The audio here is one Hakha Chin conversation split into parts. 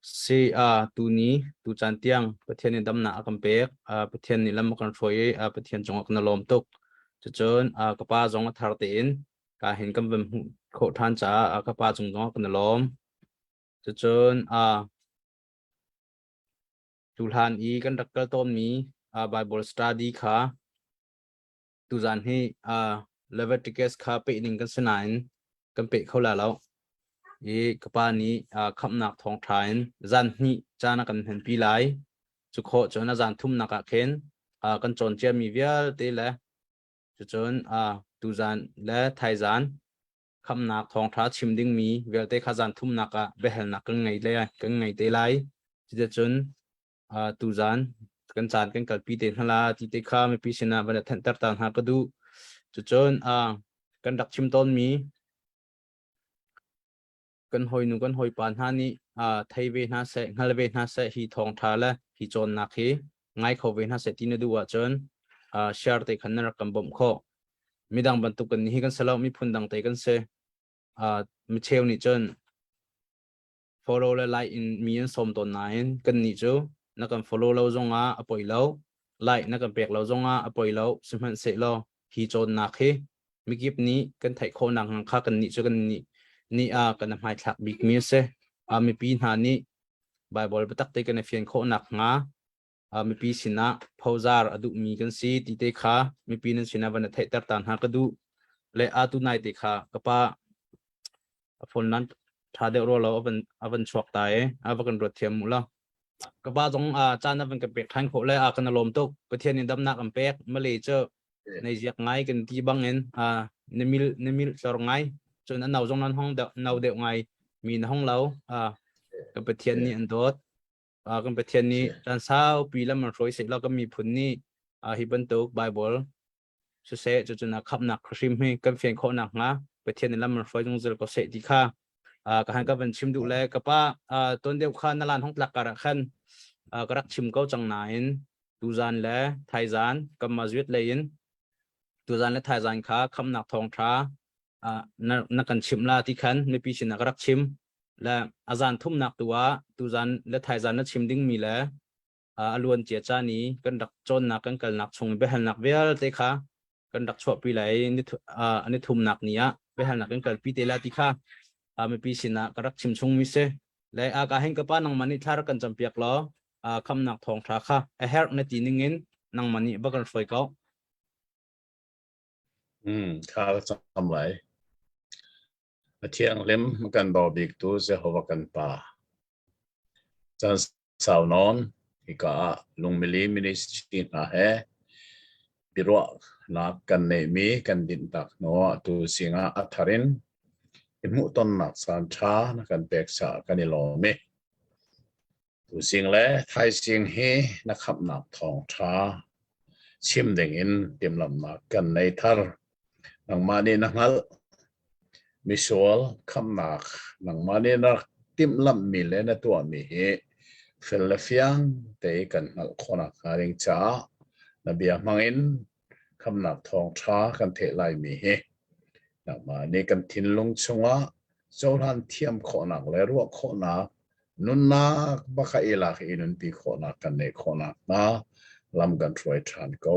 Si tuni tucaan tiang Pathian nih damnak a kan pek. Pathian nih lam a kan hruai i Pathian cungah kan i lawm tuk. Cucun ka pa zong a thar tein ka hin kan van hmuh khawh ṭhan caah ka pa cung zongah kan i lawm. Cucun tuhlan i kan rak kal tawnmi Bible study kha tuzan hi Leviticus kha peh ding kan si nain kan peh kho la lo. I ka pa nih khamhnak thawngṭha in zan hnih caan a kan hmanpi lai. Cu khawh cun a zan thumnak ah khin kan cawn ciami vialte le cucun tuzan le thaizan khamhnak thawngṭha chim dingmi vialte kha zan thumnak ah biahalnak kan ngei le kan ngei te lai. Cuticun tuzan kan caan kan kalpi te hna la ti te kha mipi sinah van i thanhter ta hna ka duh. Cucun kan rak chim tawnmi kan hawinu kan hawipa hna nih thei ve hna seh hngal ve hna seh hi thawngṭha le hi cawnnak hi ngai kho ve hna seh ti na duh ahcun share te khan na rak kan bawmh khawh. Midang bantuk kan hi kan si lo miphun dang te kan si. Micheu nih cun follow le like in mi an sawm tawn nain kan nih cu na kan follow lo zongah a poi lo like na kan pek lo zongah a poi lo sihmanhsehlaw hi cawnnak hi mikip nih kan theih khawhnak hnga kha kan nih cu kan nih nih a kan hmaithlak bik mi a si. Mipi hna nih Bible biatak te kan i fian khawhnak hnga mipi sinah phozar a duhmi kan si ti te kha mipi nan sinah van theihter ta hna ka duh le a tu nai te kha ka pa a phone nan tha deuh ro lo avan avan chuak ta e a va kan ruat thiam mu la ka pa zong a caan avan kan pek than khawh le a kan lawm tuk Pathian in damnak an pek male cu nei ziak ngai kan ti bang in a na mil na mil tlor ngai cun a nau zong nan hong nau deuh ngai mi na hong lo a ka Pathian nih an dawt kan Pathian nih caan saupi lam an hruai seh law kan miphun nih hi bantuk Bible siseh cucun khamhnak hrim hi kan fian khawh nakhnga Pathian nih lam an hruai zungzal ko seh ti kha ka han ka van chim duh le ka pa tuan deuh kha na lan hong tlak kar ah khan ka rak chim ko cang nain tuzan le thaizan kan ma zuit lei in tuzan le thaizan kha khamhnak thawngtha na, na kan chimh la ti khan mipi sinah ka rak chim le a zan thumnak tu ah tuzan le thaizan na chim dingmi le a luan cia caan i kan rak cawnnak kan kalnak chung biahalnak vialte kha kan rak chuahpi lai ni thumnak ni ah biahalnak kan kalpi te la ti kha mipi sinah ka rak chim chung mi si le a ka hin ka pa nangmah nih thla rak kan campiak law khamnak thawngtha kha a herh na ti ningin nangmah nih va kan hruai ko. Thla ka cam lai. A thianghlim kan daw biktu Jehovah kan Pa. Caan sau nawn hika ah lungmili ministry hna he biaruahnak kan neihmi kan dinhtak hnuah tu zingah a thar in i hmuhtonnak caan ṭha na kan pek caah kan i lawm i Tuzing le thaizing hi na khamhnak thawngṭha chim dingin timhlamhnak kan nei thar. Nangmah nih na hngalh. Misual khamhnak nangmah nih na rak timhlamhmi le na tuahmi hi fel le fiang te i kan hngalh khawhnak hnga ding caah na bia hmangin khamhnak thawngṭha kan theih laimi hi nangmah nih kan thinlung chungah cohlan thiam khawhnak le ruah khawhnak nunnak baka i lak i nunpi khawhnak kan neih khawhnak hnga lam kan hruai ṭhan ko.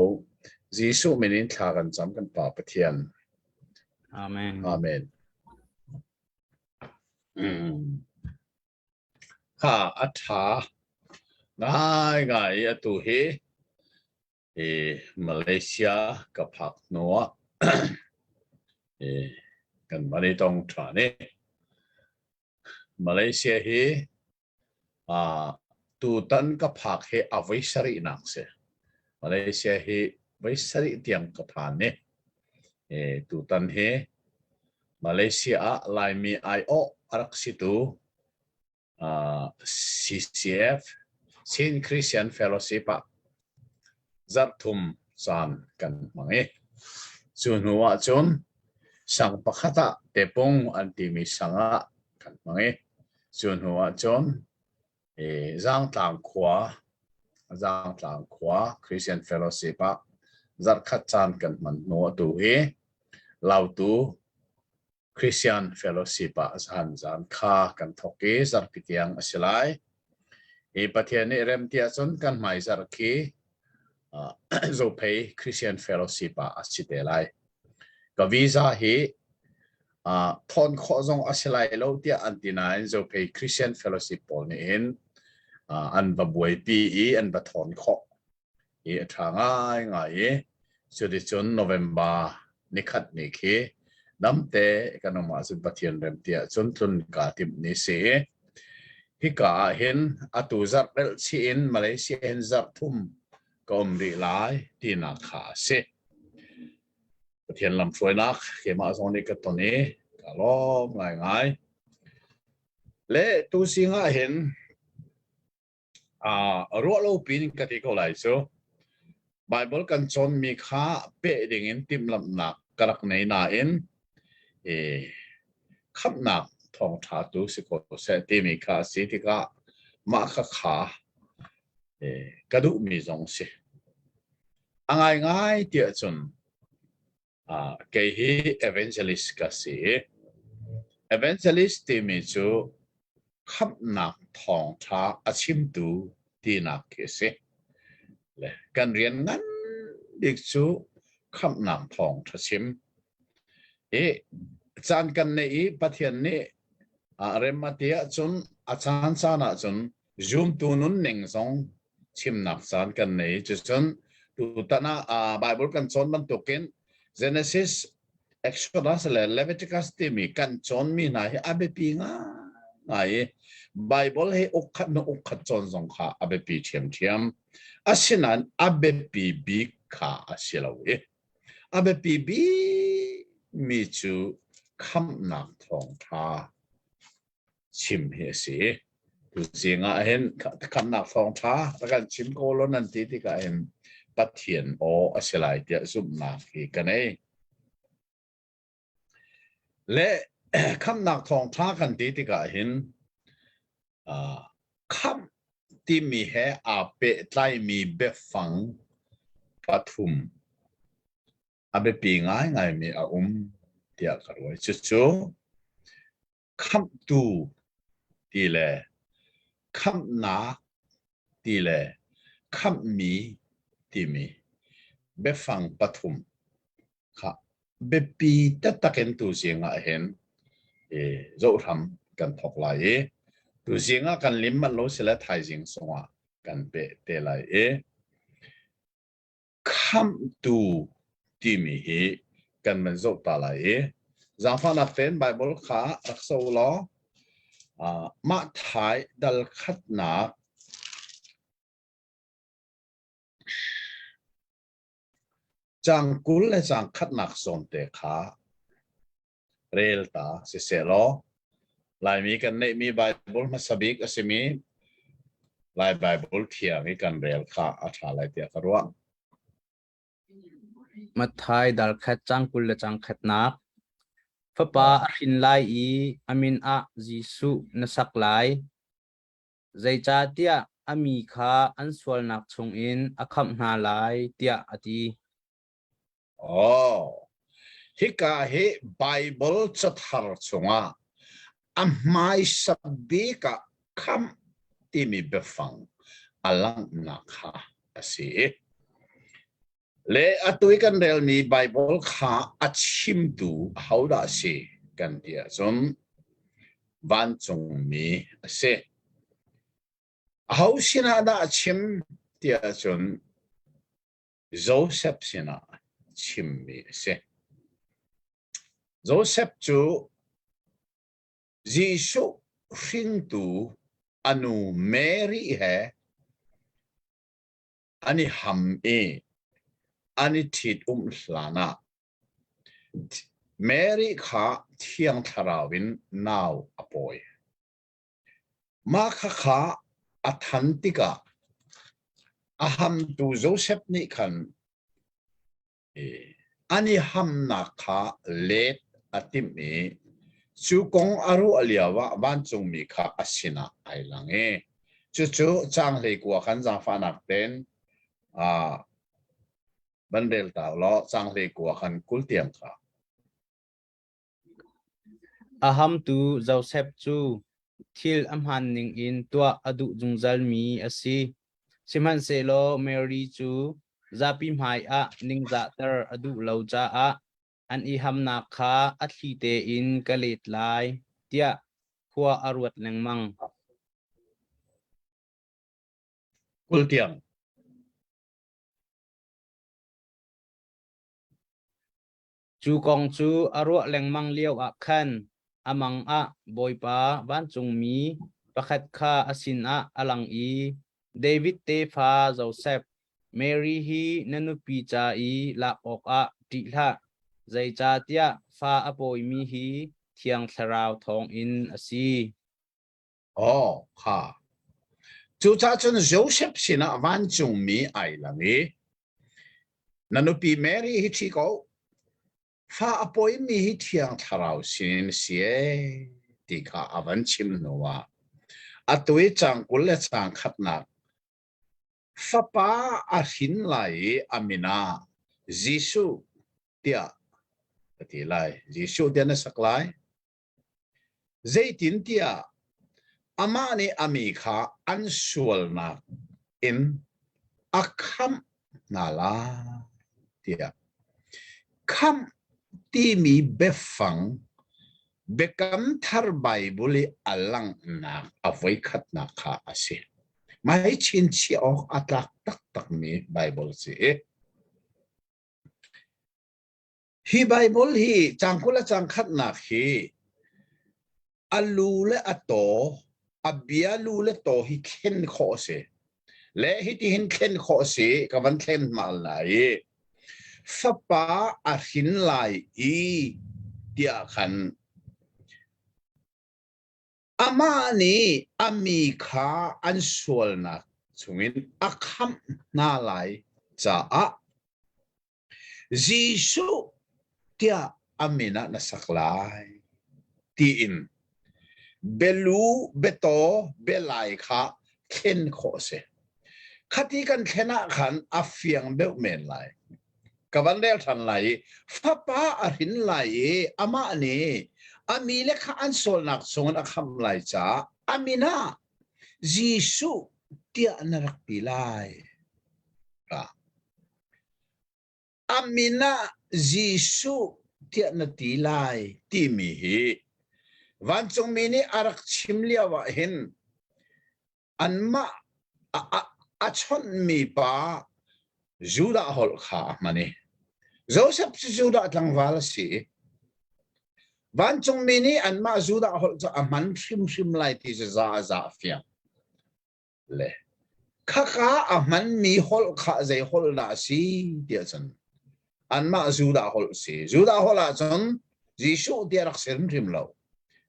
Jesuh min in thla kan cam kan Pa Pathian. Amen. Amen. Mm. Ha a ṭha ngai ngai atu hi i Malaysia ka phak hnuah i kan van i tong ṭhan i Malaysia hi tutan ka phak hi a voi sarihnak si. Malaysia hi voi sarih tiang ka phan i tutan hi Malaysia ah Laimi aiawh a rak situ CCF Chin Christian Fellowship ah zarhthum caan kan hmang i cu hnu ah cun sang pakhat ah Tepung an timi sang ah kan hmang i cu hnu ah cun Zaangtlang khua Zaangtlang khua Christian Fellowship ah zarhkhat caan kan hman hnu atu hi Lautu Christian Fellowship ah zan zan kha kan thawk i zarhpi tiang a si lai. Hi Pathian nih rem ti ahcun kan hmaizarh khi Zophei Christian Fellowship ah a si te lai. Ka visa hi thawn khawh zong a si lai lo tiah an ti nain Zophei Christian Fellowship pawl nih hin an va buaipi i an va thawn khawh i a ṭha ngaingai i cuticun November nikhat ni khi damte kan um ahcun Pathian rem ti ahcun tlun kaa timh ni si. Hika ah hin atu zarh relh chih in Malaysia hin zarh thum ka um rih lai tinak kha a si. Pathian lamhruainak keimah zong nih ka ton i ka lawm ngaingai. Le tu zing ah hin Ruah lo piin ka ti ko lai cu. Baibal kan cawnmi kha peh dingin timhlamhnak ka rak nei nain i khamhnak thawngṭha tu si ko seh timi kha a si tikah mah kha kha ka duhmi zong si. A ngaingai tiah cun Kei hi evangelist ka si. Evangelist timi cu khamhnak thawngṭha a chimtu tinak khi a si. Le kan rian ngan bik cu khamhnak thawngṭha chim. I caan kan neih i Pathian nih rem a ti ahcun a caan caan ahcun zumtu nunning zong chimnak caan kan nei. Cucun tutan ah Bible kan cawn bantukin Genesis, Exodus le Leviticus timi kan cawnmi hna hi a biapi ngai i Bible hi ukkhat hnu ukkhat cawn zong kha a biapi ṭhiamṭhiam. Asinain a biapi bik kha a si lo i a biapi bikmi cu khamhnak thawngṭha chim hi a si. Tuzing ah hin khamnak thawngṭha rak kan chim ko law nan ti tikah hin Pathian aw a si lai tiah zumhnak hi ka nei. Le khamnak thawngṭha kan ti tikah hin khamh timi he aa pehtlaimi biafang pathum a biapi ngaingaimi a um tiah ka ruai. Cucu khamhtu ti le khamhnak ti le khamhmi timi biafang pathum kha biapi taktak in tuzing ah hin zohhram kan thawk lai i tuzing ah kan lim manh lo sile thaizing zongah kan peh te lai i Khamhtu timi hi kan van zoh ta lai i zaangfahnak tein Baibal kha rak zoh law mah thai dal khatnak caang 20 le caang khatnak zawn te kha rel ta siseh law Laimi kan neihmi Baibal hmasa bik a simi Lai Baibal thiang i kan rel kha a ṭha lai tiah ka ruah. Matthai dal khat cang 20 le cang khatnak Fapa a hrin lai i a min ah Jesuh na sak lai. Zeicahtiah a mi kha an sualnak chungin a khamh hna lai, tiah a ti. Oh, hika hi Bible cathar chungah a hmaisa bik ah khamh timi biafang a langhnak kha a si. Le atu i kan relmi Bible kha a chimtu ahodah a si kan ti ahcun vancungmi a si. Aho sinah dah a chim ti ahcun Josef sinah chimmi a si. Josef cu Jesuh hringtu a nu Mary he an i ham i an i ṭhitum hlanah Mary kha Thiang Thlarau in nau a pawi. Mah khakha a than tikah a hamtu Josef nih khan an i hamnak kha let a timh i cu kong a ruah lioah vancungmi kha a sinah ai lang i cucu caang 19 khan zaangfahnak tein van rel ta law caang 19 khan 20 tiang kha. A hamtu Josef cu. thil a hmaan ningin tuah a duh zungzalmi a si. Sihmanhsehlaw Mary cu zapi hmaiah ningzahter a duh lo caah an i hamnak kha a thli tein ka let lai tiah khua a ruat lengmang. 20 tiang. Cu kong cu a ruah lengmang lioah khan a mang ah Bawipa vancungmi pakhat kha a sinah a lang i David tefa Josef, Mary hi na nupi ca i lak awkah ṭih hlah, zeicahtiah fa a pawimi hi Thiang Thlarau thawngin a si. Aw kha. Cucaah cun Josef sinah vancungmi ai lang i na nupi Mary hi ṭhi ko. Fa a pawimi hi Thiang Thlarau sinin si ee ti kha a van chim hnuah atu i caang 20 le caang khatnak fapa a hrin lai i a min ah Jesuh tiah a ti lai. Jesuh tiah na sak lai. Zeitintiah amah nih a mi kha an sualnak in a khamh hna lai tiah. Khamh timi biafang Biakam Thar Baibal i a langhnak a voikhatnak kha a si. Mah hi chinchiah awk a tlak taktakmi Baibal a si. Hi Baibal hi caang 20 le caang khatnak hi a lu le a taw, a bia lu le taw hi thlen khawh a si. Le hitihin thlen khawh a si, ka van thlen hna lai i fapa a hrin lai i tiah khan amah nih a mi kha an sualnak chungin a khamh hna lai caah Jesuh tiah a min ah na sak lai tiin bialu, biataw, bialai kha thlen khawh a si. Khati kan thlen ah khan a fiang deuh men lai. Ka van rel ṭhan lai i fapa a hrin lai i amah nih a mi le kha an sualnak chungin a khamh lai caah a min ah Jesuh tiah na rak ti lai. A min ah Jesuh tiah na ti lai timi hi vancungmi nih a rak chim lio ah hin anmah a chawnhmi pa Judah holh kha a hman i Joseph cu Judah tlangval a si i vancungmi nih anmah Judah holh cu a hman hrimhrim lai ti cu za a za a fiang. Le khaka a hmanmi holh kha zei holh dah a si tiah cun anmah Judah holh si. Judah holh ahcun Jesuh ti a rak si hrimhrim lo.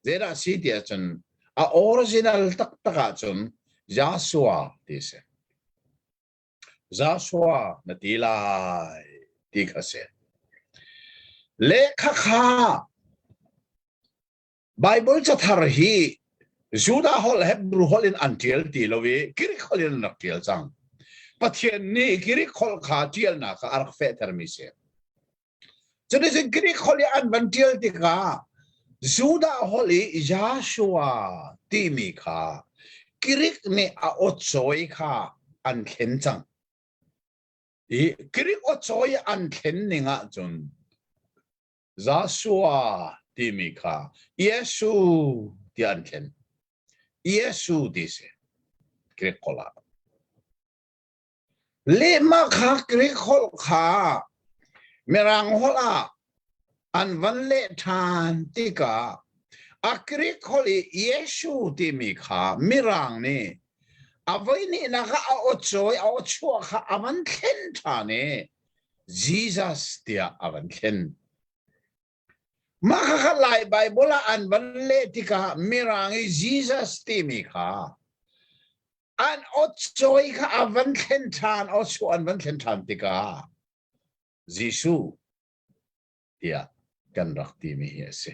Zeidah si tiah cun a original taktak ahcun Joshua ti a si. Joshua na ti lai ti kha si. Le khakha Baibal cathar hi Judah holh Hebrew holh in an ṭial ti lo i Greek holh in an rak ṭial cang. Pathian nih Greek holh kha ṭialnak ah a rak fehtermi si. Cuticun Greek holh i an van ṭial tikah Judah holh i Joshua timi kha Greek nih a awcawi kha an thlen cang. I Greek awcawi an thlen ning ahcun Joshua timi kha Jesuh tiah an thlen. Jesuh ti si. Greek holh ah. Lehmah kha Greek holh kha Mirang holh ah an van leh ṭhan tikah a Greek holh i Jesuh timi kha Mirang nih a voihnihnak ah a awcawi a awchuah kha a van thlen ṭhan i Jesus tiah a van thlen. Mah khakha Lai Bible ah an van leh tikah Mirang i Jesus timi kha an awcawi kha a van thlen ṭhan, awchuah an van thlen ṭhan tikah Jesuh tiah kan rak timi hi a si.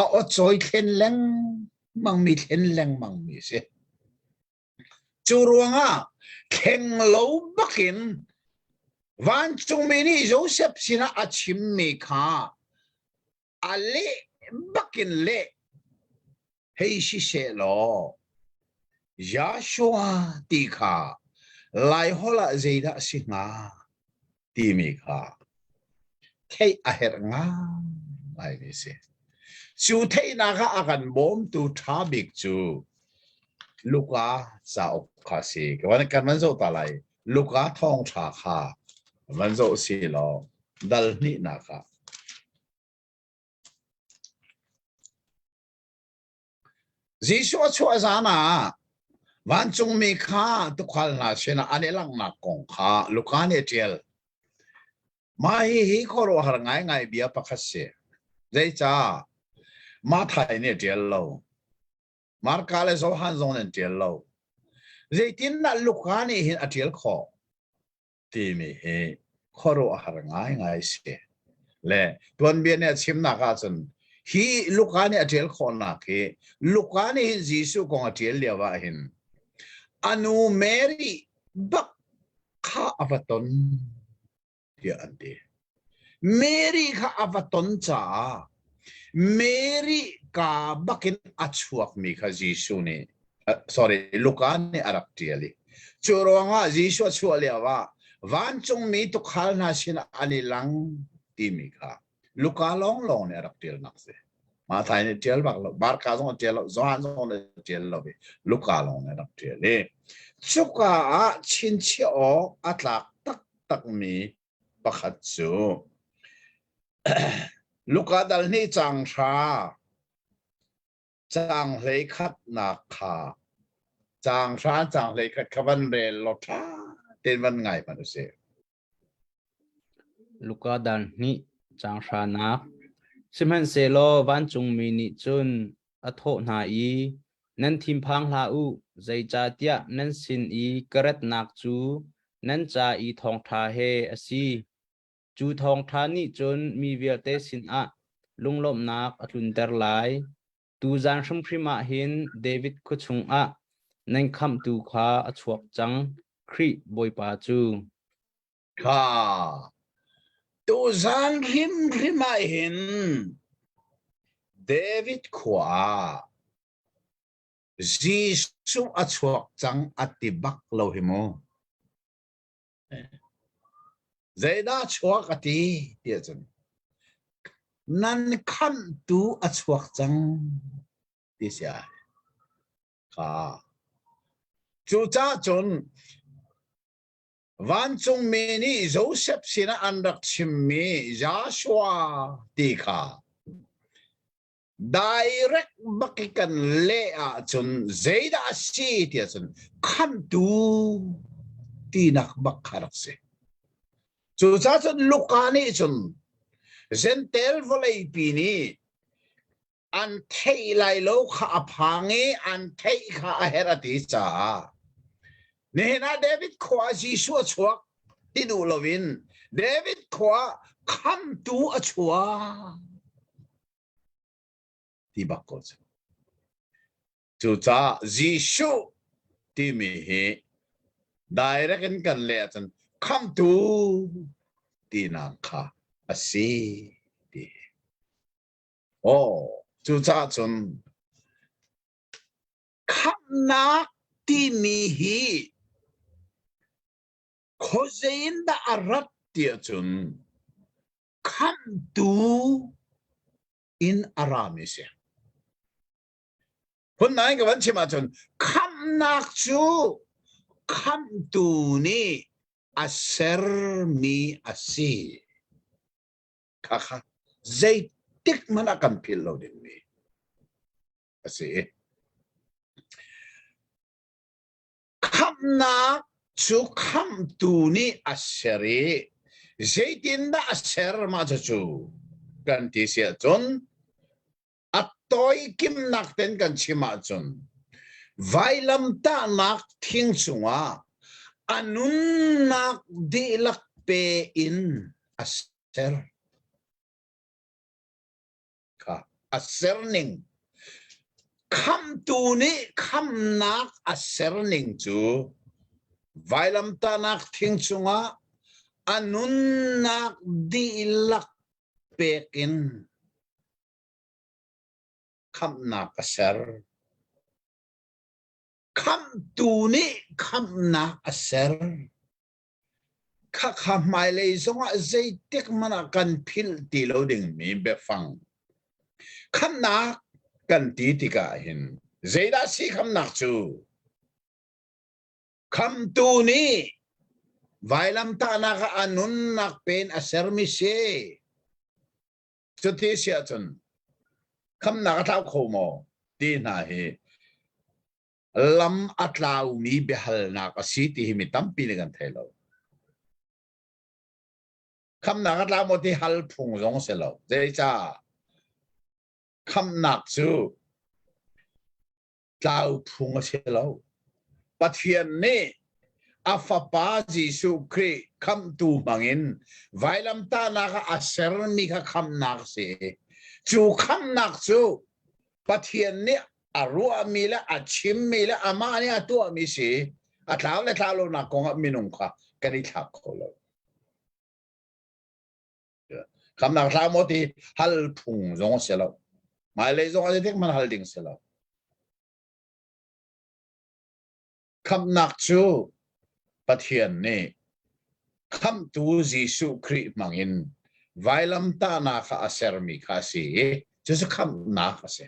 A awcawi thlen lengmangmi thlen lengmangmi a si. Cu ruangah thleng lo bakin vancungmi nih Josef sinah a chimmi kha a leh bakin leh. Hei siseh law Joshua ti kha Laiholh ah zeidah a si hnga timi kha theih a herh ngaingai si. Cu theihnak ah a kan bawmtu ṭha bik cu Luka cauk kha si. Kan van zoh ta lai. Luka thawngṭha kha van zoh si law dal hnihnak ah Jesuh a chuah zan ah vancungmi kha tuukhal hna sinah an i langhnak kong kha Luka nih a ṭial. Mah hihi khuaruahhar ngaingai bia pakhat si. Zeicah? Matthai nih a ṭial lo. Marka le Johan zong nih an ṭial lo. Zeitindah Luka nih hin a ṭial khawh? Timi hi khuaruahhar ngaingai si. Le tuanbia nih a chimnak ahcun hi Luka nih a ṭial khawhnak hi Luka nih hin Jesuh kong a ṭial lio ah hin a nu Mary bak kha a va ton tiah an ti. Mary kha a va ton caah Mary ka bakin a chuakmi kha Jesuh nih sorry Luka nih a rak ṭial i cu ruangah Jesuh a chuah lio ah vancungmi tuukhal hna sinah an i lang timi kha Luka lawnglawng nih a rak ṭialnak si. Matthai nih ṭial bak lo, Marka zong a ṭial lo, Johan zong nih a ṭial lo i Luka lawng nih a rak ṭial i cuka ah chinchiah awk a tlak taktakmi pakhat cu Luka dal hnih caang hra caang hlei khatnak kha caang hra caang hlei khat kha van rel law ṭha tein van ngai hmanh usih. Luka dal hnih caang hranak Sihmanhsehlaw vancungmi nih cun a thawh hna i, Nan thinphang hlah u, zeicahtiah nan sin i ka ratnak cu nan ca i thawngṭha he a si. Cu thawngṭha nih cun mi vialte sinah lunglawmhnak a tlunter lai. Tuzan hrimhrim ah hin David khua chungah nan khamhtu kha a chuak cang, Khrih Bawipa cu. Kha tuzan hrimhrim ah hin David khua ah Jesuh a chuak cang a ti bak lo hi mu. Zeidah chuak a ti tiah cun nan khamhtu a chuak cang ti si ai. Kha. Cucaah cun vancungmi nih Joseph sinah an rak chimmi Joshua ti kha direct bak i kan leh ahcun zeidah a si ti ahcun khamhtu tinak bak kha rak si. Cucaah cun Luka nih cun Gentel vawleipi nih an theih lai lo kha a phang i an theih kha a herh a ti caah nihin ah David khua Jesuh a chuak ti duh loin David khua khamtu a chuak ti bak ko cu. Cucaah Jesuh timi hi direct in kan leh ahcun khamtu tinak kha a si ti. Oh, cucaah cun khamhnak timi hi khuazei in dah a rat tiah cun khamhtu in a rami si. Phun nain ka van chim ahcun khamhnak cu khamhtu nih a sermi a si. Khakha zeitik hmanh ah kan philh lo dingmi a si. Khamhnak cu khamhtu nih a ser i zeitindah a ser mah cucu kan ti si ahcun a tawikimnak ten kan chim ahcun vailamtahnak thing cungah a nunnak dihlak pe in a ser. Kha a serning khamtu nih khamnak a serning cu vailamtahnak thing cungah a nunnak dihlak pek in. khamhnak a ser. Khamhtu nih khamhnak a ser. Khakha hmailei zongah zeitik hmanh ah kan philh ti lo dingmi biafang. Khamhnak kan ti tikah hin zeidah si khamhnak cu? Khamhtu nih vailamtahnak ah a nunnak pen a sermi si. Cuti si ahcun khamhnak a tlau kho maw ti hna hi lam a tlaumi biahalnak a si ti hi mi tampi nih kan thei lo. Khamhnak a tlau maw ti hal phung zong si lo. Zeicah? Khamhnak cu tlau phung a si lo. Pathian nih a fapa Jesuh Khrih khamhtu hmangin vailamtahnak ah a sermi kha khamhnak a si. Cu khamhnak cu Pathian nih a ruahmi le a chimmi le amah nih a tuahmi si. A tlau le tlau lonak kongah minung kha kan i thlak kho lo. Khamnak hlah maw ti hal phung zong a si lo. Hmailei zong a zeitik hmanh hal ding si lo. Khamnak cu Pathian nih khamhtu Jesuh Khrih hmangin vailamtahnak kha a sermi kha a si i cucu khamhnak a si.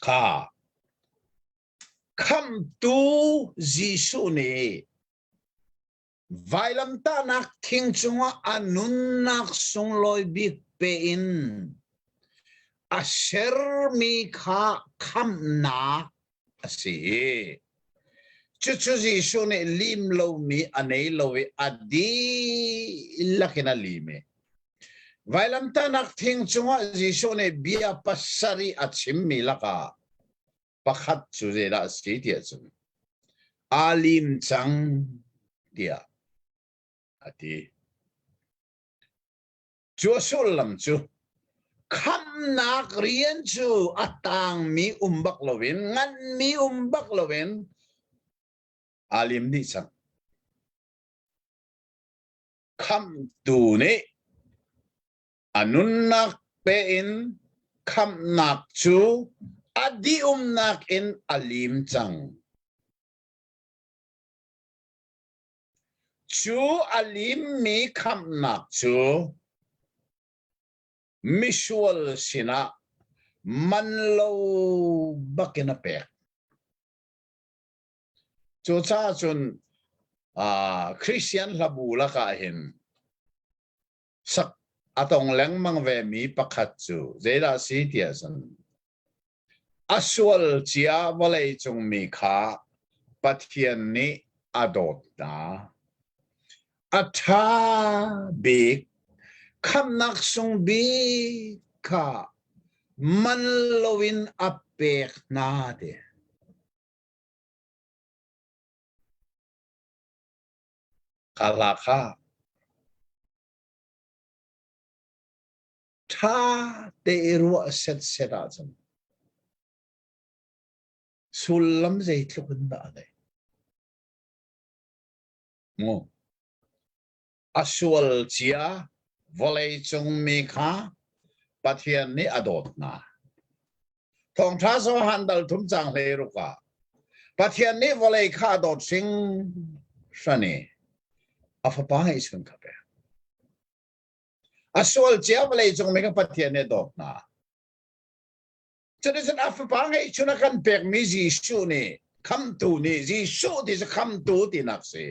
Kha khamhtu Jesuh nih Vailamtahnak thing cungah a nunnak sunglawi bik pe in a sermi kha khamhnak a si. Cucu Jesuh nih lim lomi a nei lo i a dihlak in a lim i vailamtahnak thing cungah Jesuh nih bia pasarih a chimmi lakah pakhat cu zeidah a si tiah cun aa lim cang tiah a ti. Cu a sullam cu khamnak rian cu a tangmi um bak loin nganmi um bak loin aa lim dih cang. Khamhtu nih A nunnak pe in khamhnak cu a dihumnak in a lim cang. Cu a limmi khamhnak cu misual sinah man lo bakin a pek. Cucaah cun Christian hlabu lakah hin sak a tong lengmang vemi pakhat cu zeidah a si tiah cun a sual cia vawlei cung mi kha Pathian nih a dawt hna. A ṭha bik khamhnak sung bik kha man loin a pek hna ti. Ka hla kha ṭha te i ruah setset ahcun sullam zeitluk in dah a neih? Mu. A sual cia vawlei cung mi kha Pathian nih a dawt hna. Thawngṭha Johan dal thum cang hlei ruk ah Pathian nih vawlei kha a dawt hringhran i a fapa ngeihchun kha pek. A sual cia vawlei cung mi kha Pathian nih a dawt hna. Cuticun a fapa ngeihchun a kan pekmi Jesuh nih khamtu nih Jesuh ti cu khamtu tinak si.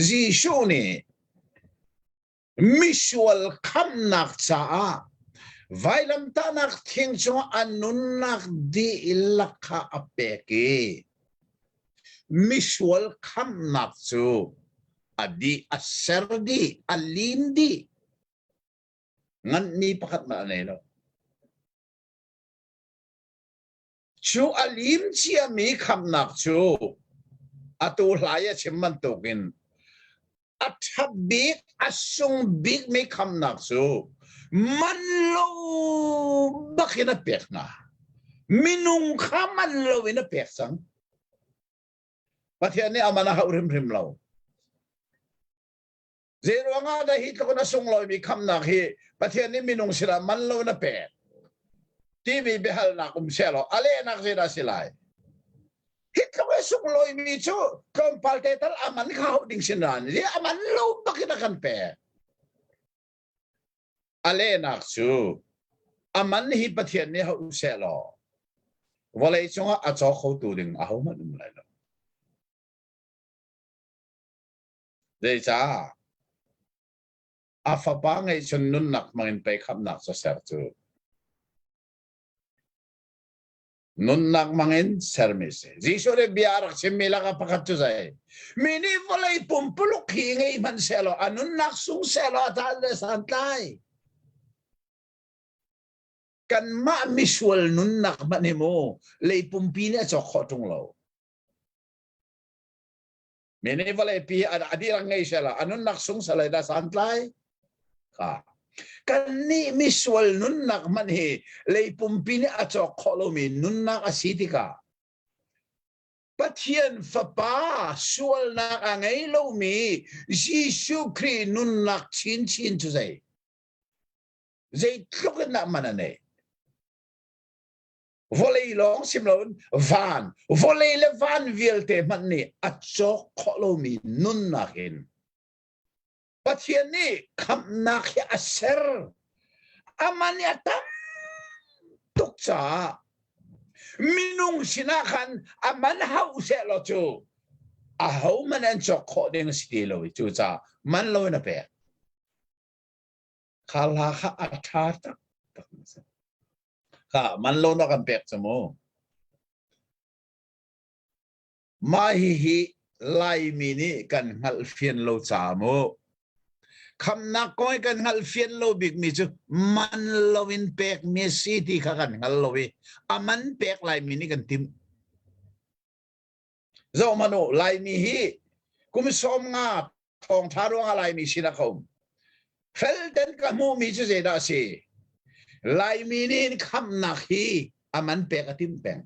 Jesuh nih misual khamnak caah vailamtahnak thing cungah a nunnak dihlak kha a pek i misual khamnak cu a dih a ser dih a lim dih nganmi pakhat hmanh a nei lo Cu a lim ciami khamnak cu atu hlai a chim bantukin a ṭha bik, a sung bikmi khamnak cu man lo bak in a pek hna. Minung kha man lo in a pek cang. Pathian nih a man a hauh hrimhrim lo. Zei ruangah dah hi tluk in a sunglawimi khamnak hi Pathian nih minung sinah man lo in a pek? Timi biahalnak um sehlaw a lehnak zeidah si lai? Hi tluk i sunglawimi cu tlawmpal te tal a man kha hauh ding sin ran i a man lo bak in a kan pek. A lehnak cu a man hi Pathian nih hauh sehlaw vawlei cungah a caw khotu ding ahohmanh um lai lo. Zeicah? A fapa ngeihchun nunnak hmangin pei khamhnak cu ser cu. Nunnak hmangin sermi si. Jesuh nih bia a rak chimmi lakah pakhat cu zei? Mi nih vawlei pumpuluk hi ngei hmanh sehlaw a nunnak sung sehlaw a caan le santlai. Kanmah misual nunnak hmanh hi mu lei pumpi nih a cawk khawh ṭung lo. Mi nih vawleipi a dihlak ngei sehla a nunnak sung sehla dah santlai kha kannih misual nunnak hmanh hi lei pumpi nih a cawk khawh lomi nunnak a si tikah Pathian fapa sualnak a ngei lomi Jesuh Khrih nunnak chinchin cu zei zeitluk in dah man a neih? Vawlei lawng sim loin van, vawlei le van vialte hmanh nih a cawk khawh lomi nunnak in Pathian nih khamhnak hi a ser. Aman i a tam tuk caah minung sinah khan a man hauh sehlaw cu ahohmanh an cawk khawh ding a si ti lo i cucaah man loin a pek. Kha hla kha a ṭha taktak a si. Kha man lo na kan pek cu mu. Mah hihi Laimi nih kan hngalh fian lo ca mu. Khamnak kong i kan hngalh fian lo bikmi cu man loin pekmi a si ti kha kan hngal lo i a man pek Laimi nih kan timh. Zoh hmanh u, Laimi hi kum 50 thawngṭha ruangah Laimi sinah ka um. Felten ka hmuhmi cu zeidah a si? Laimi nih khamhnak hi a man pek a timh peng.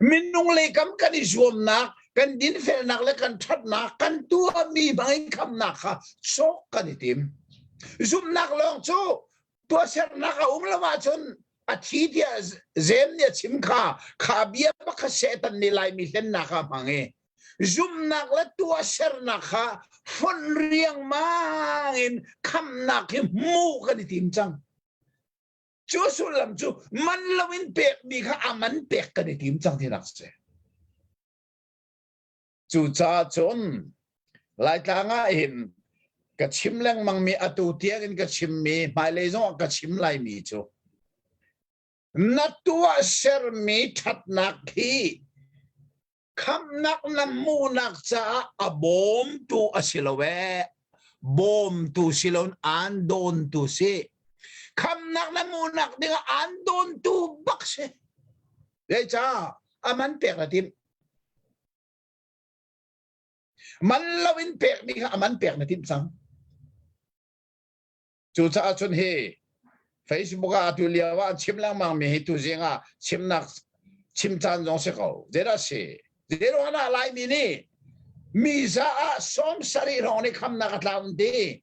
Minung lei kam kan i zuamnak, kan dinfelnak le kan ṭhatnak, kan tuahmi bangin khamhnak kha cawk kan i tim. Zumhnak lawng cu tuahsernak a um lo ahcun a thi tiah Jeim nih a chim kha kha bia bak kha Satan nih Laimi hlennak ah hmang i zumhnak le tuahsernak kha fonh riangmang in khamhnak hi hmuh kan i tim cang. Cu sullam cu man loin pekmi kha a man pek kan i tim cang tinak si. Cucaah cun Laitlang ah hin ka chim lengmangmi atu tiangin ka chimmi hmailei zongah ka chim laimi cu na tuah sermi ṭhatnak hi khamhnak na hmuhnak caah a bawmtu a si lo ee bawmtu si loin aan dawntu si khamhnak na hmuhnak dingah aan dawntu bak si zeicah a man pek na timh Man loin pekmi kha a man pek na timh cang. Cucaah cun hi Facebook ah atu lio ah an chim lengmang mi hi tuzing ah chimnak chim caan zong si ko. Zeidah si? Zeiruang ah Laimi nih mi za ah 70 hrawng nih khamnak a tlau an ti.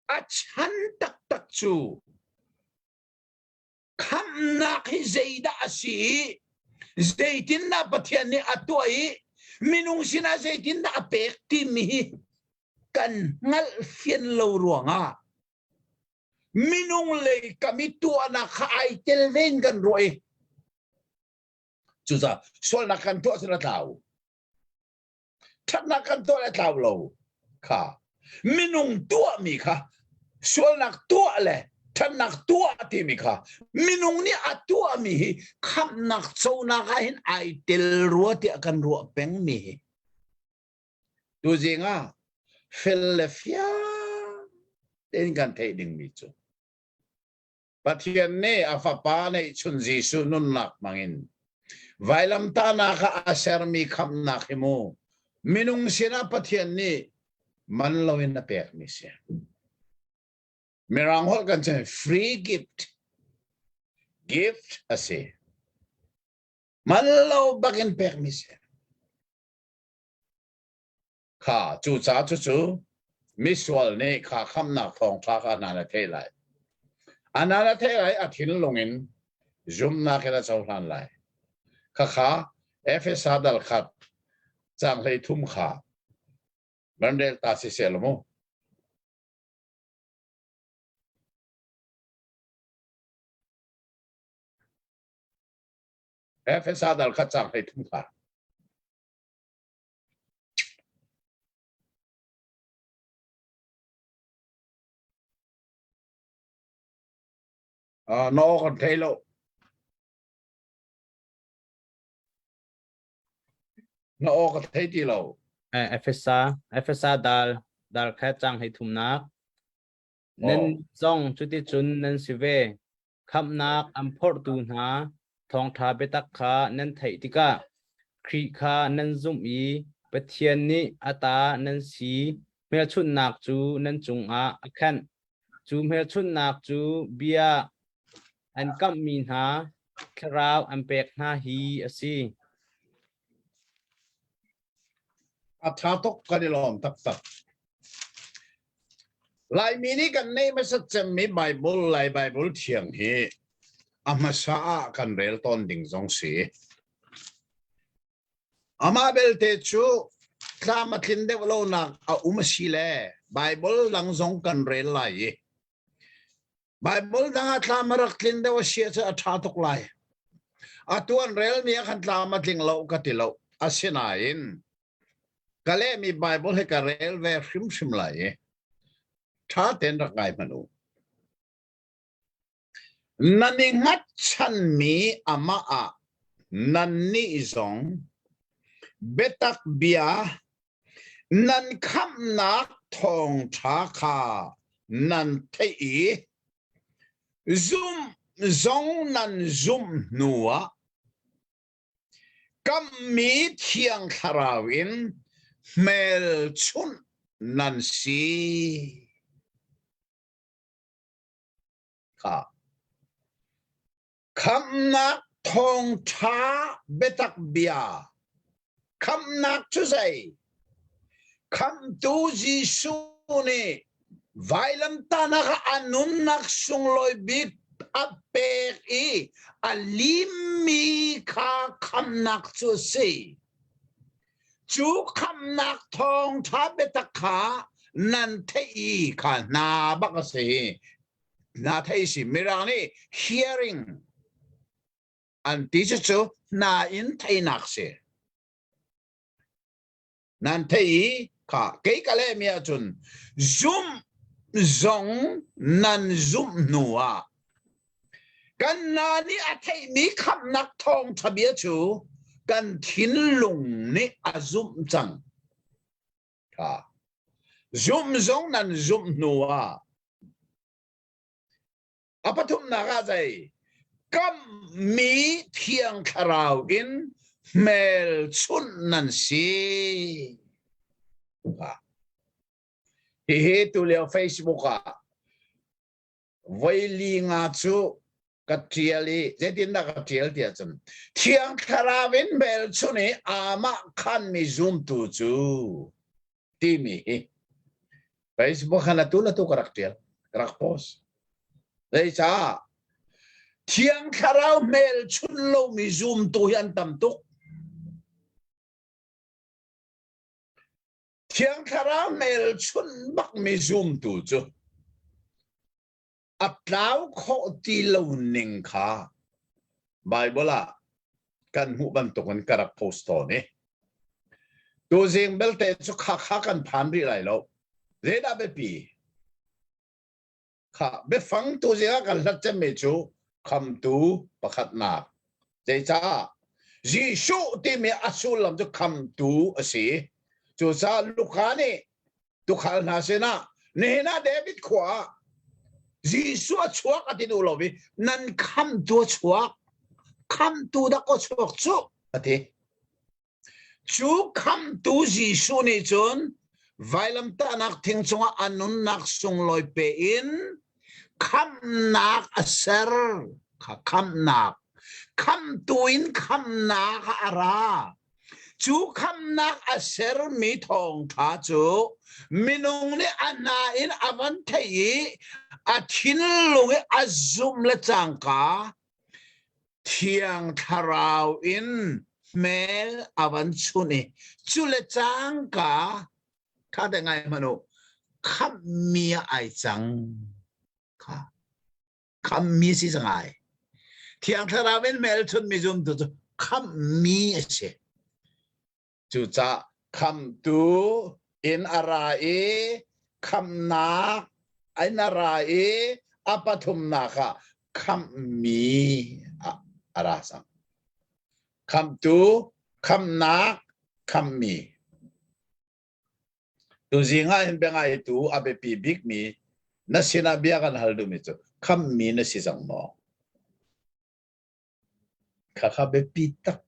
A chan taktak cu Khamhnak hi zeidah a si i zeitindah Pathian nih a tuah i minung sinah zeitindah a pek timi hi kan hngalh fian lo ruangah minung lei kam i tuahnak kha ai tel ve in kan ruah i cucaah sualnak kan tuah cun a tlau. Ṭhatnak kan tuah le tlau lo kha minung tuahmi kha sualnak tuah le ṭhatnak tuah timi kha minung nih a tuahmi hi khamhnak conak ah hin ai tel rua tiah kan ruah pengmi hi tuzing ah fel le fiang tein kan theih dingmi cu Pathian nih a Fapa neihchun Jesuh nunnak hmangin vailamtahnak ah a sermi khamhnak hi mu minung sinah Pathian nih man loin a pekmi si. Mirang holh kan chim free gift. Gift a si. Man lo bakin pekmi si. Kha cucaah cucu misual nih kha khamhnak thawngṭha kha hna na theih lai. A na theih lai a thinlung in zumnak in a cohlan lai. Khakha Efesa dal khat cang hlei thum kha van rel ta si seh mu. Efesa dal khat cang hlei thum kha. Na aw kan thei lo. Na aw ka thei ti lo. Efesa Efesa dal dal kha cang hei thumnak. Nan zong cuticun nan si ve. Khamhnak an phorhtu hna thawngṭha biatak kha nan theih tikah Khrih kha nan zumh i Pathian nih a ta nan si hmelchunhnak cu nan cungah a khenh. Cu hmelchunhnak cu bia an kamhmi hna thlarau an pek hna hi a si. A ṭha tuk kan i lawm taktak. Laimi nih kan neih hmasat cemmi Bible Lai Bible thiang hi a hmasa ah kan rel tawn ding zong si. Amah belte cu tlam a tlin deuh lonak a um a si le Bible dang zong kan rel lai i Bible dang ah tlam a rak tlin deuh a si ahcun a ṭha tuk lai. Atu an relmi ah khan tlam a tling lo ka ti lo. Asinain ka lehmi Bible hi ka rel ve hrimhrim lai i ṭha tein rak ngai hmanh u. Nan i hngatchanmi amah ah nannih zong biatak bia nan khamhnak thawngṭha kha nan theih i zumh zong nan zumh hnuah Kamhmi Thiang Thlarau in hmelchunh nan si. Kha. Khamhnak thawngṭha biatak bia. Khamhnak cu zei? Khamhtu Jesuh nih vailamtahnak ah a nunnak sunglawi bik a pek i a limmi kha khamhnak cu a si. Cu khamhnak thawngṭha biatak kha nan theih i kha hna bak a si. Hna theih si. Mirang nih hearing an ti cucu hna in theihnak si. Nan theih i kha kei ka lehmi ahcun zumh zong nan zumh hnu ah kan hna nih a theihmi khamhnak thawngṭha bia cu kan thinlung nih a zumh cang. Kha zumh zong nan zumh hnu ah A pathumnak ah zei kammi thiang thlarau in hmelchunh nan si. Hihi tulio Facebook ah voi li nga cu ka ṭial i zeitindah ka ṭial ti ahcun thiang thlarau in hmelchunh i amah khanmi zumtu cu timi hi Facebook khan atu le tu ka rak ṭial ka rak post zeicah thiang thlarau hmelchunh lomi zumtu hi an tam tuk thiang thlarau hmelchunh bakmi zumtu cu a tlau khawh ti lo ning kha Bible ah kan hmuh bantukin ka rak post tawn i tuzing belte cu kha kha kan phan rih lai lo zeidah biapi kha biafang tuzing ah kan hlat cemmi cu khamtu pakhatnak zeicah Jesuh timi a sullam cu khamtu a si cucaah Luka nih tukhal hna sinah nihin ah David khua ah Jesuh a chuak a ti duh lo i nan khamtu a chuak khamtu dak aw chuak cu a ti cu khamtu Jesuh nih cun vailamtahnak thing cungah a nunnak sunglawi pe in khamnak a ser kha khamnak khamtu in khamnak a ra. Cu khamnak a sermi thawngṭha cu minung nih a hna in a van theih i a thinlung i a zumh le cangka Thiang Thlarau in hmel a van chunh i cu le cangka ṭha te ngai hmanh u khamhmi ah ai cang kha khamhmi si cang ai. Thiang Thlarau in hmelchunhmi zumtu cu khamhmi a si. Cucah khamhtu in a ra i khamhnak in a ra i a pathumnak ah khamhmi a ra cang. Khamhtu, khamhnak, khamhmi. Tuzing ah hin biangaitu a biapi bikmi na sinah bia kan hal duhmi cu khamhmi na si cang maw? Khakha biapi tak.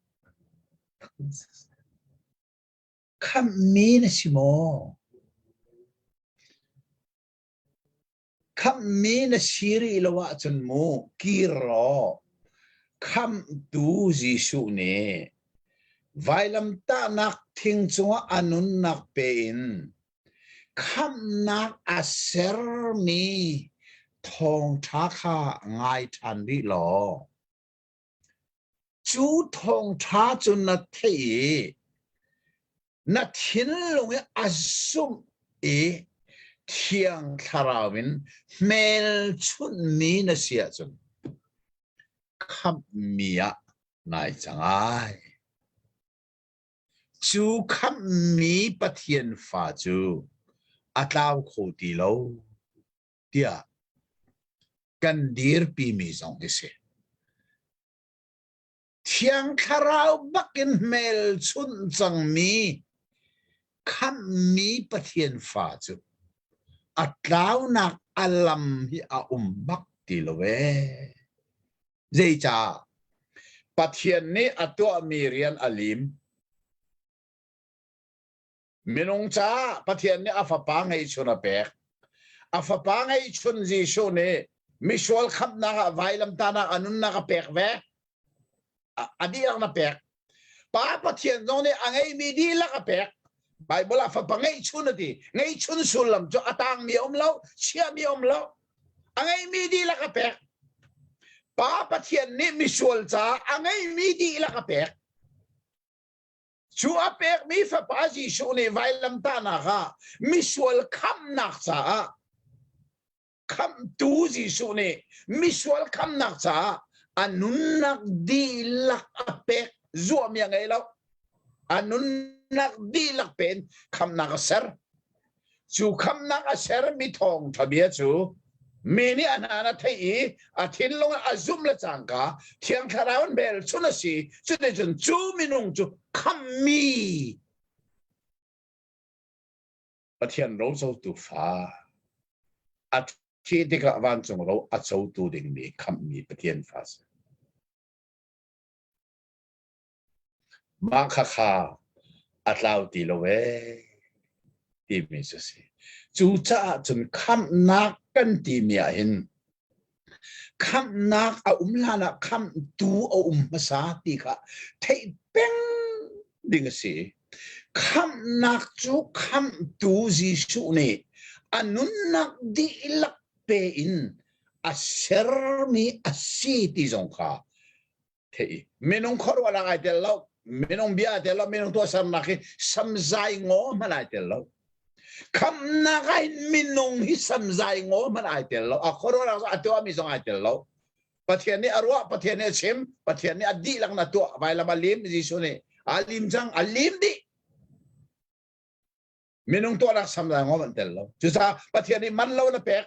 Khamhmi na si maw? Khamhmi na si rih lo ahcun mu kir law khamhtu Jesuh nih vailamtahnak thing cungah a nunnak pe in khamhnak a sermi thawngṭha kha ngai ṭhan rih law cu thawngṭha cu na theih i na thinlung i a zumh i Thiang Thlarau in hmelchunhmi na si ahcun khamhmi ah nai cang ai. Cu khamhmi Pathian fa cu a tlau kho ti lo tiah kan dirpimi zong hi si. Thiang Thlarau bakin hmelchunh cangmi khamhmi Pathian fa cu a tlaunak a lam hi a um bak ti lo ee. Zeicah? Pathian nih a tuahmi rian a lim. Minung caah Pathian nih a fapa ngeihchun a pek. A fapa ngeihchun Jesuh nih misual khamhnak ah vailamtahnak a nunnak a pek ve. A dihlak na pek. Pa Pathian zong nih a ngeihmi dihlak a pek. Bible ah fapa ngeihchun a ti. Ngeihchun sullam cu a tangmi a um lo, chiahmi a um lo. A ngeihmi dihlak a pek. Pa Pathian nih misual caah a ngeihmi dihlak a pek. Cu a pekmi fapa Jesuh nih vailamtahnak ah misual khamhnak caah khamhtu Jesuh nih misual khamhnak caah a nunnak dihlak a pek zuahmi a ngei lo. A nunnak dihlak pen khamhnak a ser. Cu khamhnak a sermi thawngṭha bia cu mi nih a hna a theih i a thinlung ah a zumh le cangka Thiang Thlarau in hmelchunh a si. Cuticun cu minung cu khamhmi Pathian rocotu fa a thih tikah vancung ro a cotu dingmi khamhmi Pathian fa si. Mah khakha a tlau ti lo ee timi cu si. Cucaah cun khamhnak kan timi ah hin khamhnak a um hlan ah khamhtu a um hmasa ti kha theih peng ding a si. Khamhnak cu khamhtu Jesuh nih a nunnak dihlak pe in a sermi a si ti zong kha theih. Minung khuaruahnak ai tel lo, minung bia ai tel lo, minung tuahsernak hi samzai ngaw hmanh ai tel lo. Khamhnak ah hin minung hi samzai ngaw hmanh ai tel lo. A khuaruahnak a tuahmi zong ai tel lo. Pathian nih a ruah, Pathian nih a chim, Pathian nih a dihlak na tuah, vailam a lim, Jesuh nih a lim cang, a lim dih. Minung tuahnak samzai ngom an tel lo. Cucaah Pathian nih man lo na pek.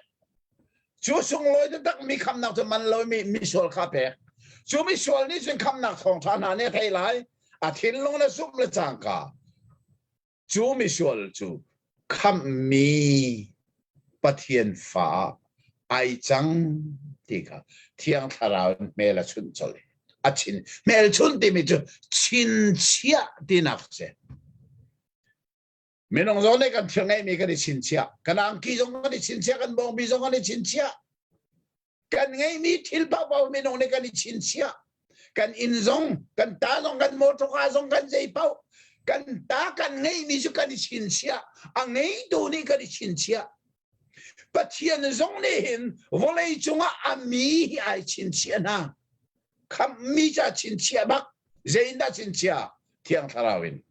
Cu sunglawi taktak mi khamnak cu man lo mi misual kha pek. Cu misual nih cun khamnak thawngṭha hna nih a thei lai. A thinlung na zumh le cangka cu misual cu khamhmi Pathian fa ai cang ti kha Thiang Thlarau in hmel a chunh colh. A chin hmelchunh timi cu chinchiah tinak si. Minung zong nih kan thil ngeihmi kan i chinchiah. Kan angki zong kan i chinchiah, kan bawngbi zong kan i chinchiah. Kan ngeihmi thil paohpaoh minung nih kan i chinchiah. Kan inn zong, kan ta zong, kan motor zong, kan zei paoh. Kan ta kan ngeihmi cu kan i chinchiah. A ngeitu nih kan i chinchiah. Pathian zong nih hin vawlei cungah a mi hi ai chinchiah hna. Khamhmi ca chinchiah bak. Zei in dah chinchiah? Thiang Thlarau in.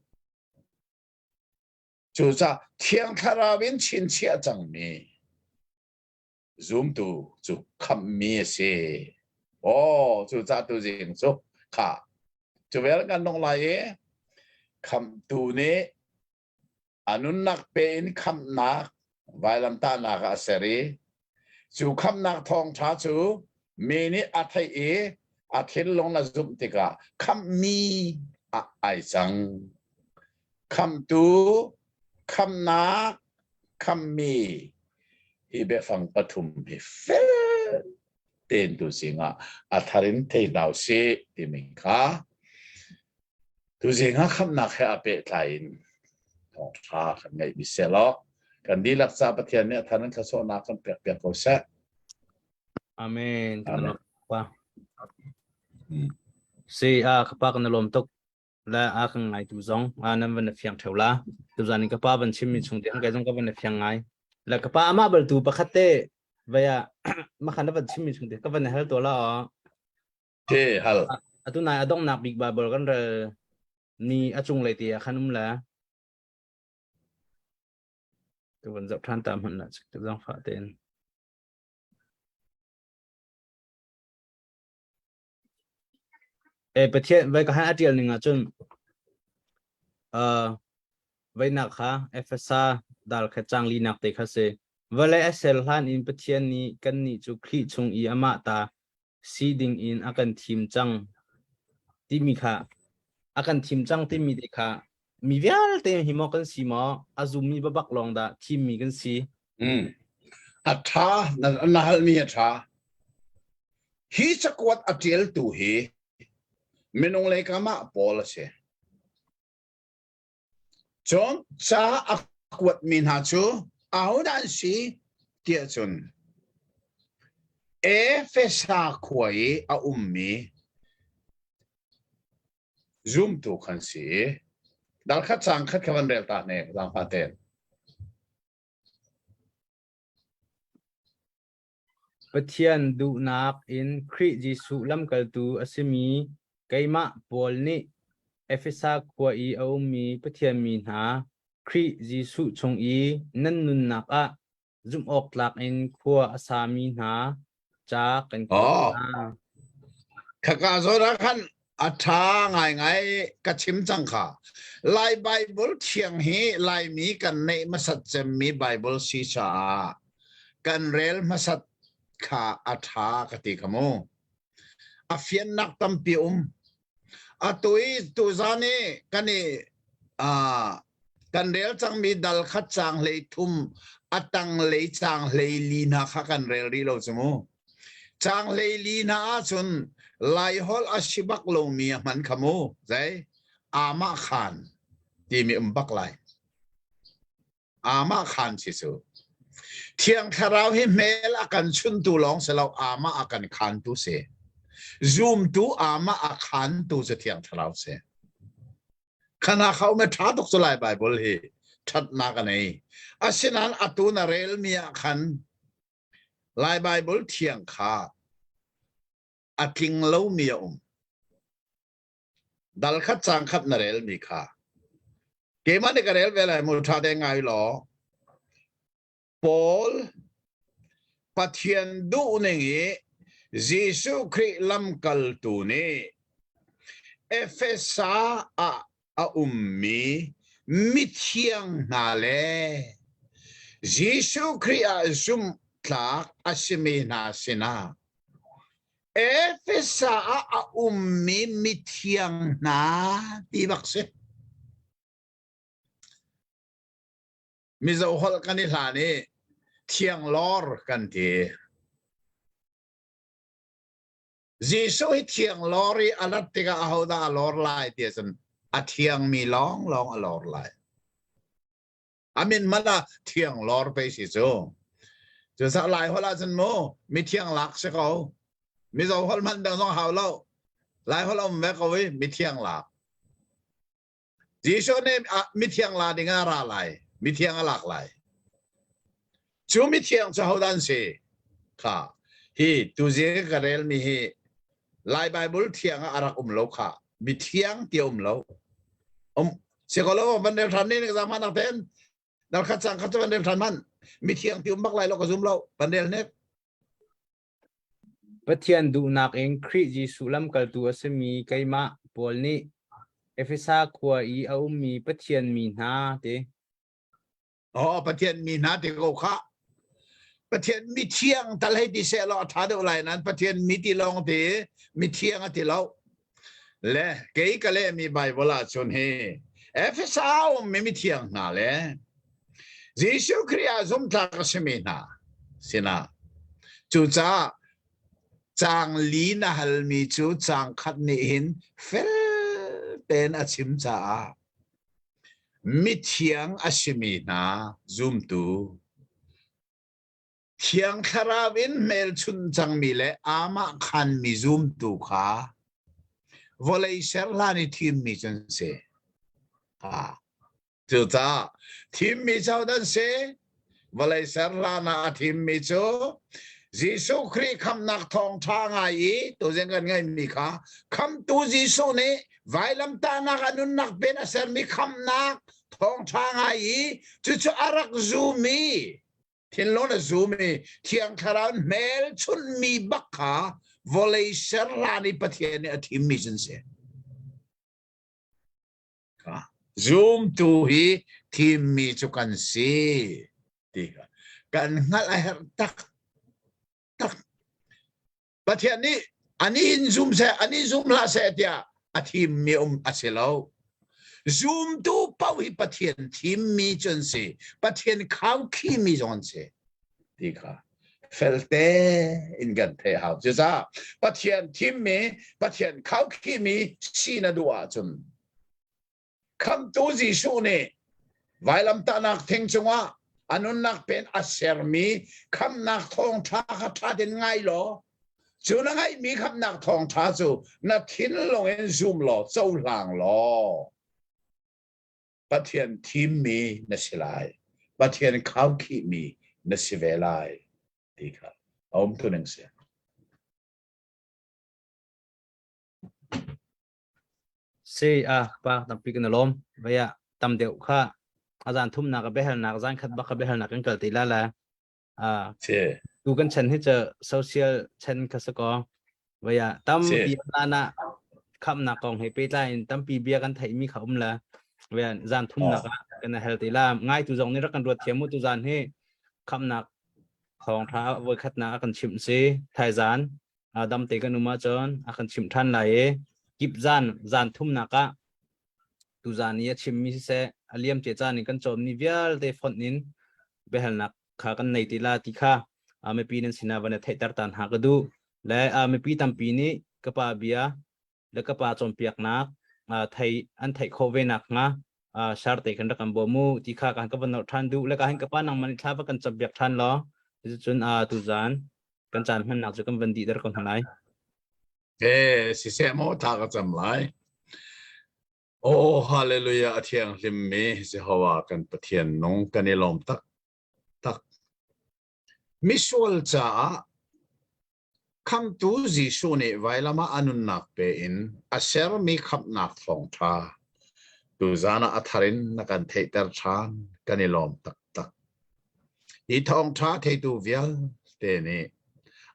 Cucaah Thiang Thlarau in chinchiah cangmi zumtu cu khamhmi a si. Aw, cucaah tuzing cu kha cu vel kan nung lai i khamhtu nih a nunnak pe in khamhnak vailamtahnak ah a ser i cu khamhnak thawngṭha cu mi nih a theih i a thinlung a zumh tikah khamhmi ah ai cang. Khamhtu, khamhnak, khammi hi biafang pathum hi fel tein tuzing ah a thar in thei hna usih timi kha tuzing ah khamhnak he a pehtlai in thawngṭha kan ngeihmi selaw kan dihlak ca Pathian nih a thar in thluachuahnak kan pek piak ko seh. Amen. Amen. Pa. Si a ka pa kan lawm tuk. Le a kan ngai tu zong a nan van fiang theu la. Tuzan in ka pa van chim mi chung te kai zong ka van fiang ngai. Le ka pa amah bal tu pakhat te vaya makhan na van chim mi chung te ka van hal to la. Te hal. Atu nai adong nak bik Bible kan rel ni a cung lei te ah khan um la. Tu van zoh than ta hman la zong fa ten. E Pathian vai ka han a tial ning ahcun uh, veinak kha Efesa dal kha chang li nak te kha si. Vawlei a ser hlan in Pathian nih kannih cu Khrih chung i amah ta si ding in a kan thim cang timi kha a kan thim cang timi te kha mi vialte hi maw kan si maw a zummi babak lawng dah thimmi kan si. Mm. A tha na, na halmi a tha. Hi cakuat a ṭialtu hi minung lei kam ah Paul a si. Cun ca a kuatmi hna cu ahodah an si tiah cun Efesa khua i a ummi zumtu khan si i dal khat caang khat kha van rel ta ne zaangfah tein. Pathian duhnak in Khrih Jesuh lamkaltu a simi keimah Paul nih Efesa khua i a ummi Pathian mi hna Khrih Jesuh chung i nan nunnak ah zumhawktlak in khua a sami hna ca kan kuat hna. Khaka zawn ah khan a ṭha ngaingai ka chim cang kha. Lai Bible thiang hi Laimi kan neih hmasat cemmi Bible si caah kan rel hmasat kha a ṭha ka ti kha mu. A fiannak tampi um. Atu i tuzan i kan i kan rel cangmi dal khat caang hlei thum a tang lei caang hlei li hna kha kan rel rih lo cu mu. Caang hlei li hna ahcun Laiholh a si bak lomi a hman kha mu. Zei? Amah khan timi um bak lai. Amah khan si cu. Thiang Thlarau hi hmel a kan chuntu lawng si lo, amah a kan khantu si. Zumtu amah a khantu cu Thiang Thlarau si. Khana khau me ṭha tuk cu Lai Bible hi ṭhatnak a nei. Asinain atu na relmi ah khan Lai Bible thiang kha a tling lomi a um. Dal khat caang khat na relmi kha. Keimah nih ka rel ve lai mu ṭha te ngai law. Paul Pathian duhning i Jesuh Khrih lamkaltu nih Efesa ah a ummi mithiang hna le Jesuh Khrih ah zumhtlak a simi hna sinah Efesa ah a ummi mithiang hna ti bak si. Mizo holh kan i hlan i thianglawr kan ti. Jesuh hi thianglawr i a rat tikah ahodah a lawr lai ti ahcun a thiangmi lawnglawng a lawr lai. A min hmanh ah thianglawr pei si cu. Cucaah Lai holh ahcun mu mithiang lak si ko. Mizo holh hmanh dang zong hau lo. Lai holh a um ve ko i mithiang lak. Jesuh nih mithiang la ding ah ra lai. Mithiang a lak lai. Cu mithiang cu hodah an si? Kha hi tuzing ka relmi hi Lai Bible thiang ah a rak um lo kha. Mithiang ti um lo. Um sikolo van rel than ne ning zang hman ten. Dal khat cang khat van rel than man. Mithiang ti um bak lai lo ka zum lo. Van rel nek. Pathian duhnak in Khrih Jesuh lamkaltu a simi keimah Paul nih Efesa khua i a ummi Pathian mi hna ti. Aw Pathian mi hna ti ko kha. Pathian mi thiang tal hei ti seh law a ṭha deuh lai nain Pathian mi ti lawng ti mi thiang a ti lo. Le kei ka lehmi Bible ah cun hi Efesa a ummi mithiang hna le Jesuh Khrih ah zumtlak a simi hna sinah cucaah caang li na halmi cu caang khat nih hin fel tein a chim caah mithiang a simi hna zumtu Thiang Thlarau in hmelchunh cangmi le aamah khanmi zumtu kha vawlei ser hlan i thimmi cu an si. Cucaah thimmi cu an si. Vawlei ser hlan ah a thimmi cu Jesuh Khrih khamnak thawngṭha ngai i tuzing kan ngeihmi kha khamtu Jesuh nih vailamtahnak a nunnak pen a sermi khamnak thawngṭha ngai i cucu a rak zumi thinlung na zum i Thiang Thlarau hmelchunhmi bak kha vawlei ser hlan i Pathian nih a thimmi cu an si. Zumtu hi thimmi cu kan si ti kha kan hngalh a herh tak tak. Pathian nih ani in zum seh, ani zum hlah seh tiah a thimmi um a si lo. Zumtu paoh hi Pathian thimmi cu an si. Pathian khaukhimi zong an si. Ti kha felte in kan theih hau. Cucaah Pathian thimmi, Pathian khaukhimi si na duh ahcun Khamhtu Jesuh nih vailamtahnak thing cungah a nunnak pen a sermi khamhnak thawngṭha kha ṭha tein ngai law cu na ngaihmi khamhnak thawngṭha cu na thinlung in zum law cohlang law Pathian thimmi na si lai. Pathian khaukhihmi na si ve lai ti kha a um tu ning si. Si a pa tampi kan i lawm. Vei ah tam deuh kha a zan thumnak a biahalnak zan khat bak a biahalnak kan kal ti la la. Ah Si. tu kan chan hi cu social chan kha si ko. Vei ah Si. tampi na khamnak kong he pehtlai in tampi bia kan theihmi kha um la. Vei ah zan thumnak ah kan hal ti la. Ngai tu zong nih rak kan ruat thiam mu tu zan hi khamnak thawngtha voi khatnak a kan chimh si. Thaizan dam te kan um ahcun a kan chimh ṭhan lai i kip zan zan thumnak ah tuzan i a chimmi siseh a liam cia caan in kan cawnmi vialte fonh in biahalnak kha kan nei ti la ti kha mipi nan sinah van i theihter tan hna ka duh le mipi tampi nih ka pa bia le ka pa cawnpiaknak thei an theih khawh ve nak hnga shar te kan rak kan bawm mu ti kha kan ka van nolh ṭhan duh le ka hin ka pa nangmah nih thla va kan cam piak ṭhan law cucun tuzan kan caan hmannak cu kan van dih der ko hna lai. Eh, siseh maw tha ka cam lai. Oh, hallelujah, a thianghlim mi Jehovah kan Pathian nung kan i lawm tak tak. Misual caah Khamhtu Jesuh nih vailam ah a nunnak pe in a sermi khamhnak thawngṭha tuzan ah a thar in na kan theihter ṭhan kan i lawm taktak. Hi thawngṭha theitu vialte nih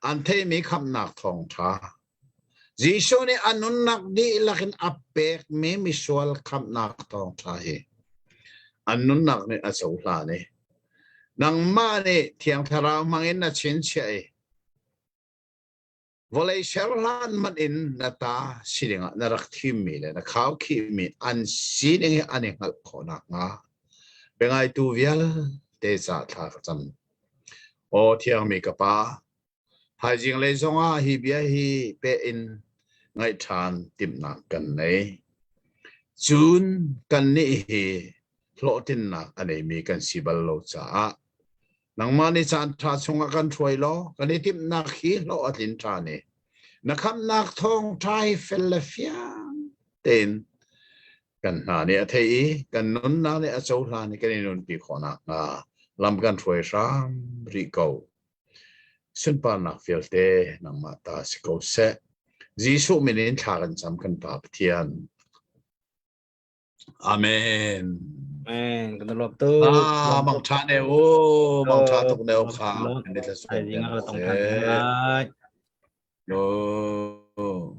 an theihmi khamhnak thawngṭha Jesuh nih a nunnak dihlak in a pekmi misual khamhnak thawngṭha hi an nunnak nih a cohlan i nangmah nih Thiang Thlarau hmangin na chinchiah i Vawlei ser hlan hmanh in na ta si dingah na rak thimmi le na khaukhihmi an sining hi an i hngalh khawh nakhnga biangaitu vialte ca thla ka cam. Aw thiangmi ka Pa, thaizing lei zongah hi bia hi peh in ngaih ṭhan timhnak kan nei. Cun kannih hi hlawhtlinnak a neimi kan si bal lo caah nangmah nih caan ṭha chungah kan hruai law kan i timhnak hi hlawh a tlin ṭhan i na khamhnak thawngṭha hi fel le fiang tein. Kan hna nih a theih i kan nunnak nih a cohlan i kan i nunpi khawh nakhnga lam kan hruai hram rih ko. Sunparnak vialte nangmah ta si ko seh. Jesuh min in thla kan cam kan Pa Pathian. Amen. Amen. Kan lawm tu. Ah, mang tha ne u, mang tha tuk ne u kha. Ai ding a tong than lai. Oh.